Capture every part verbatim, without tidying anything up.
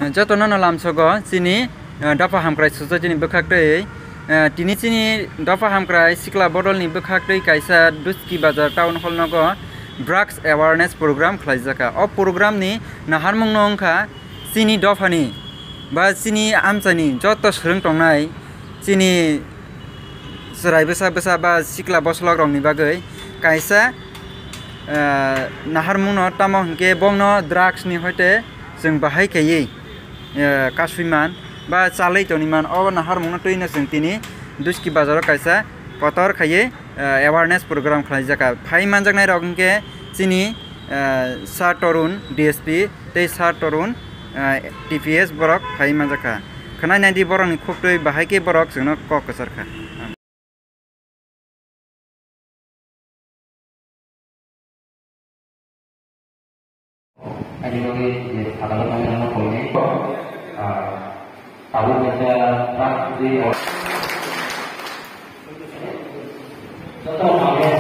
Jotono no lamsogo chini, eh, dopha hamkrai sujo chini bwkhaktwi, eh, tini chini dopha hamkrai sikla bodolni bwkhaktwi kaisa Duski Bazar town hall nogo drugs awareness program khlaijakha. O program ni naharmung no wngkha chini dophani ba chini amchaini joto swrwng tongnai chini chwrai bwsa bwsa ba sikla bwswlok rokni bagwi kaisa, eh, naharmung no, tamo hwnkhe bongno drugs ni hoite chwng bahai khaiwi, eh, kasui man ba chalwi tongwi man, o naharmung no twi no chwng tini Duski Bazar o kaisa kotor khaiwi, eh, awareness program khlaijakha. Phai manjaknai rok hwnkhe chini, eh, Sir Torun D S P tei Sir Torun, eh, T P S borok phai manjakha. Khwnai naidi borokni khuktwi bahai khe borok chwngno kok kwcharkha. Ani bagwi je sakalo thangwi ano koinai, ah, tabuk kaisa trust de joto mangya.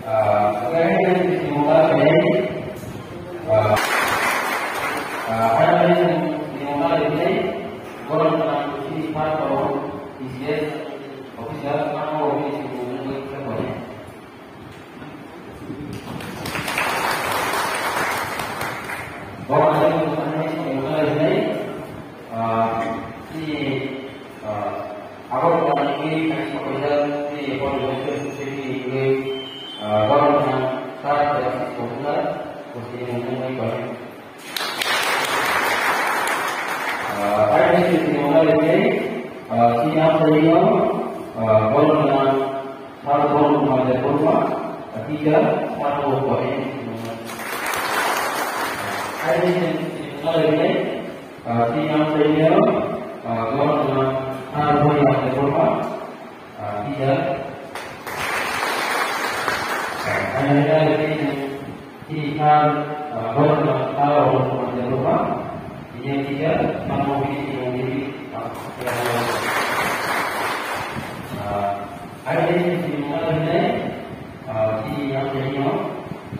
Ah, kaya ni mungka ni, ah, ah, kaya ni mungka ni, borok na ni part of official, official, part of official. Borok ni mungka ni, ah, ni, ah, abo ni kaisa kaisa ni borok ni society ni, ah, borok ni start dari sekolah, kursi yang mulai banyak. Ah, hari ini kita mulai ini, ah, siap saya, ah, borok ni Sir Bonu Kumar Debbarma, teacher, Sir Bonu Kumar. Ai ni, ah, ti yang senior, ah, Bonu Kumar, Sir Bonu Kumar Debbarma, ah, teacher. Ai ni, Teacher, ah, borok no salo borok no borok no. Ini teacher, mamo bini mamo bini, ah, ah, ada ini di mana ini, ah, di yang ini,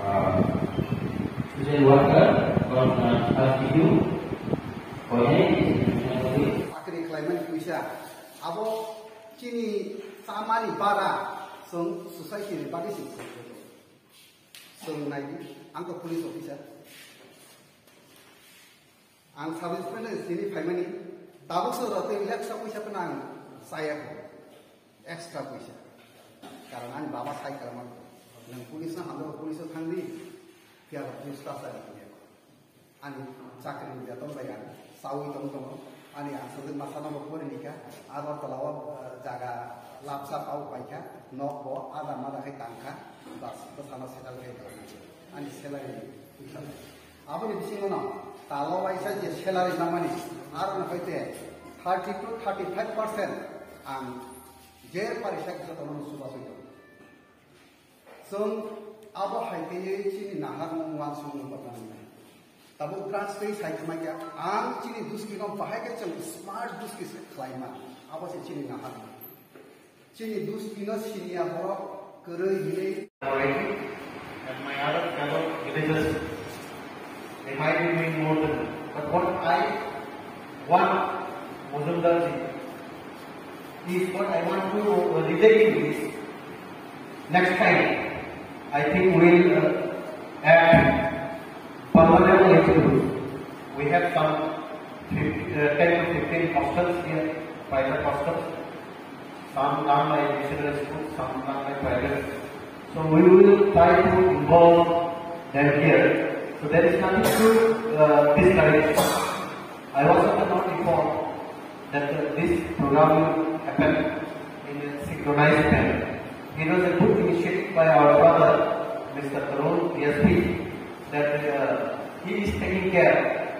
ah, social worker, borok no sal itu, boleh di sini. Akhirnya climate puisa, abo chini tamani bara, song society ni bagi sih. Chwng nai di, ang to police officer. Ang sub inspector sini phaimani, tabuk se rotwi laksa puisa phano ang chaya kho. Extra puisa. Karon ani baba sai karon ang, nwng police no hamjak, police o thang di, phiya rok police ta sa di. Ani chakri ni beton bai ang saui tong tongo. Ani aswk masa no bo pori ni kha. Agartala o, eh, jaga lapsa pau pai kha. Nok bo ada mada khai tang kha. Bas, bwsano settle khai tong kha. Ani salary ni. Aboni bisingo no talo waisa je salary nangmani, aro no hoite thirty to thirty five percent ang je parisa kisa tono no suba sui tongo. Chwng abo hai khe chini naharmung uansukmung tongna nangnai. Tabuk drugs tei sai khwmai khe ang chini duski no bahai khe chwng smart duski se khlai ma. Abo se chini naharmung. Chini duski no siniya borok kwrwi hinwi. And my other fellow villagers, they might be doing more than, but what I want Majumdar ji is what I want to, uh, relay to is next time, I think we'll, uh, add vulnerable age groups. We have some fif-, uh, ten to fifteen hostels here, private hostels. Some run by missionary school, some run by private. So we will try to involve them here. So there is nothing to, uh, discourage. I also cannot recall that, uh, this program will happen in a synchronized manner. It was a good initiative by our brother, Mister Tarun, D S P, that, uh, he is taking care,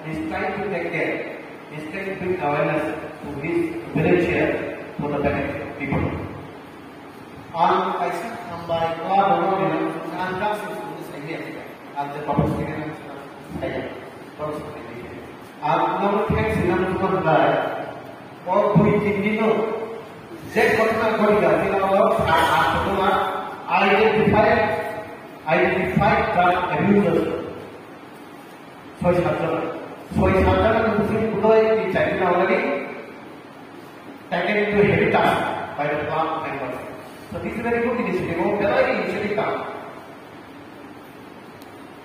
he is trying to take care, he is trying to bring awareness to his village here for the benefit of people. Ang kaisa hambai, o abo no rinang, ang kaisa sini saya, ang je bapak sini nang saya, bapak sini. Ang no thanks rinang tuan bai, o dui tin din no, je ghotona ghoti ga, sila o, a, a, ghotona, identify, identify drug abusers. Soi satjona, soi satjona ni bising budoi ni chaituna already taken into habitat by the club members. So this is very good initiative. Oh, belai initiative kam.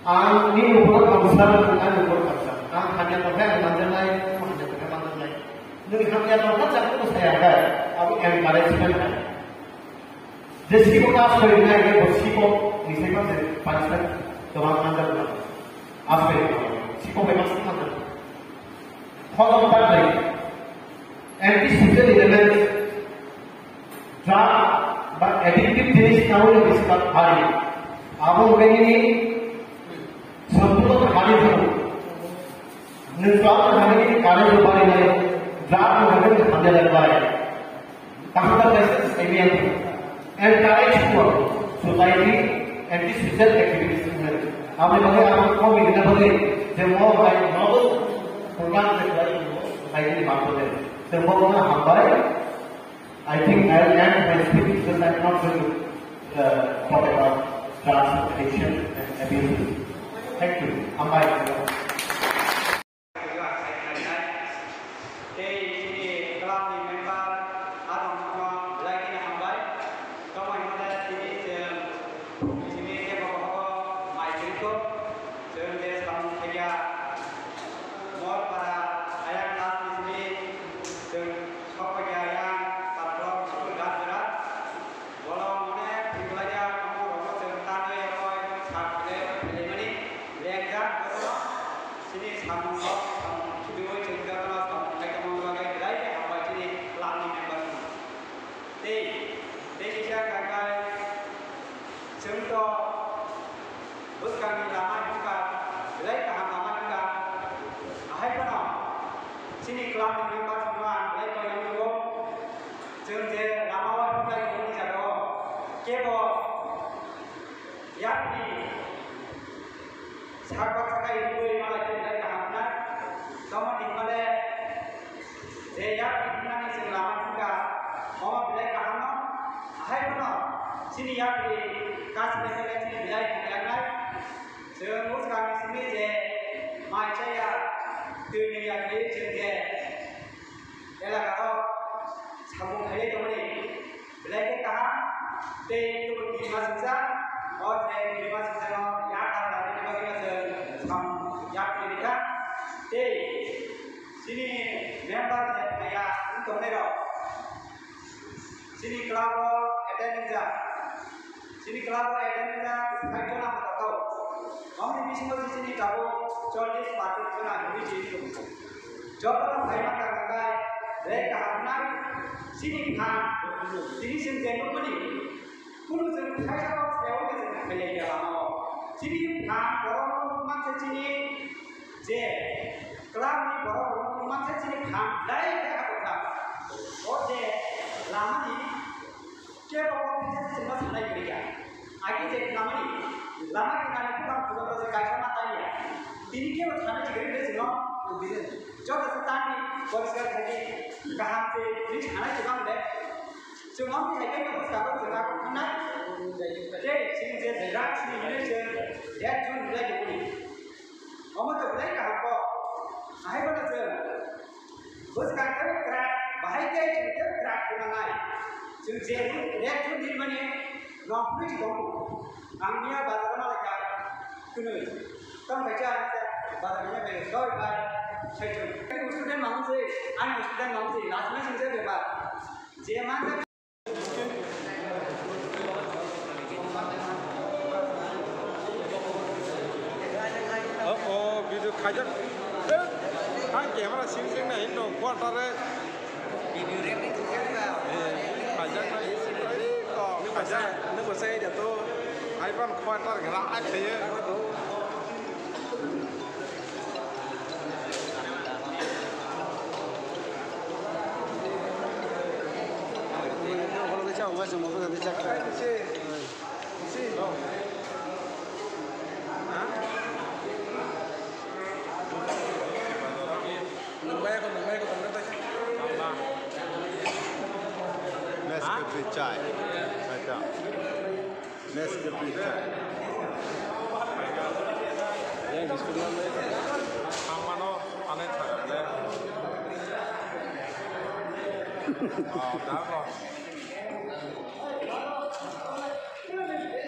Ang ni nukuro kamsa, ang nukuro kamsa. Ang hanya tongkhe ang manjaknai, ang hanya tongkhe manjaknai. Nini hamya tongkha, chakno saya kha, abo encouragement hai. Je sibo ta soi nai ke bo sibo ni se ma se pansa to ma anda na. Aspe sibo be mas anda. Follow ta dai. Anti social elements, drug ba addictive jinis kawi ni bisi ba hari. Abo be ni sampulo hari. Nung drug no hamya ni kare jo bari lai, drug no hamya ni hamya lai bari. Kaham ta kaisa saimya ni. Encourage for society and the social activities. Amni bagwi ang kok ni bagwi je mo bai novel program je khlai society ni bagwi. Je mo na hambai. I think I'll end my speech because I'm not going to uh, talk about drugs addiction and abuse. Thank you. Hambai. Tei chini club ni member arong no belai kheno hambai. Tamo hwnmale tini chwng chini tebo hogo mai chwngkho. Chwng je samung thaiya Morpara ayang club ni simi chwng sok phaiya ayang Pathlok School Gajra. Bolong mone thwiklaijak, omo rokno chwng tanwi rokoi sak philai phailaimani lengjak, jotono chini samung rok, samung khibiui chwng jotono samung khai tongmani bagwi belai khe hambai chini club ni member rokno. Tei, tei kisa kha khai chwng to bwskangni lama himkha, belai kaham lama himkha. Ahai phano chini club ni member rokno ang belai koi nang nugo. Chwng je lama o himlai tongmani jaga o kebo yakni sak baksa khai rwui malai khe belai kaham wngnai. Tamo ni hwnmale je yakni himnani chwng lama thangkha, omo belai kaham no. Ahai phano chini yakni kaisa belai chini belai hamya wngnai. Chwng bwskangni simi je mai chaya, twi nwi yakni chwng je elaka o samung khailai tongmani belai khe kaham. Tei tubun kirima singsa, o je kirima singsa no yathar lainani bagwi no chwng samung yak khailai kha. Tei chini member je phaiya wng tongnai rok, chini club o attend wngjak. Chini club o attend wngjak sait jona motokho. Omoni bisingo se chini tabuk chollish patrish jona hinwi chini tongo. Jotono phaima kaham khe belai kaham wngnai. Chini phan tini chwng je nukmani kunu chwng thaisa kok sayawi khe chwng khailaiya lama o. Chini phan borok nukmankhe chini je club ni borok rok nukmankhe chini phan belai khe hakukha. O je lama ni kebo o kisa se chwngno sanai kwrwi ya. Agi je khnamani lama kinani bwkhak phunukgo je kaisa ma tangya. Tini kebo thani kwrwi de chwngno joto se tangni poriskar khaidi kaham se tini sanai kwbang de. Chwng omo hai khe bwskango chwng abo thangnai. Tei chwng je drugs ni hwnwi chwng red zone hinlai tongmani. Omo to belai kaham kok. Ahai bono chwng bwskang tei kwrak bahai tei chwng tei kwrak khe nangnai. Chwng je red zone hinmani nongphuru si tongo. Ang miya bazar o malaikha kwnwi. Tamo kaisa bazar o malaikha doi bai saichung. Ani student mamung se, ani student mamung se, last match se bepar. Je man Oh, oh, video khaijak. Ang camera sing sing na hinno quarter e. Video recording khaijak na. Khaijak na. Nung basa, nung basa ya to. Ai pan quarter gra ai khaye. Nescafe chai. Acha. Nescafe chai.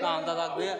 Kaham ta jak de.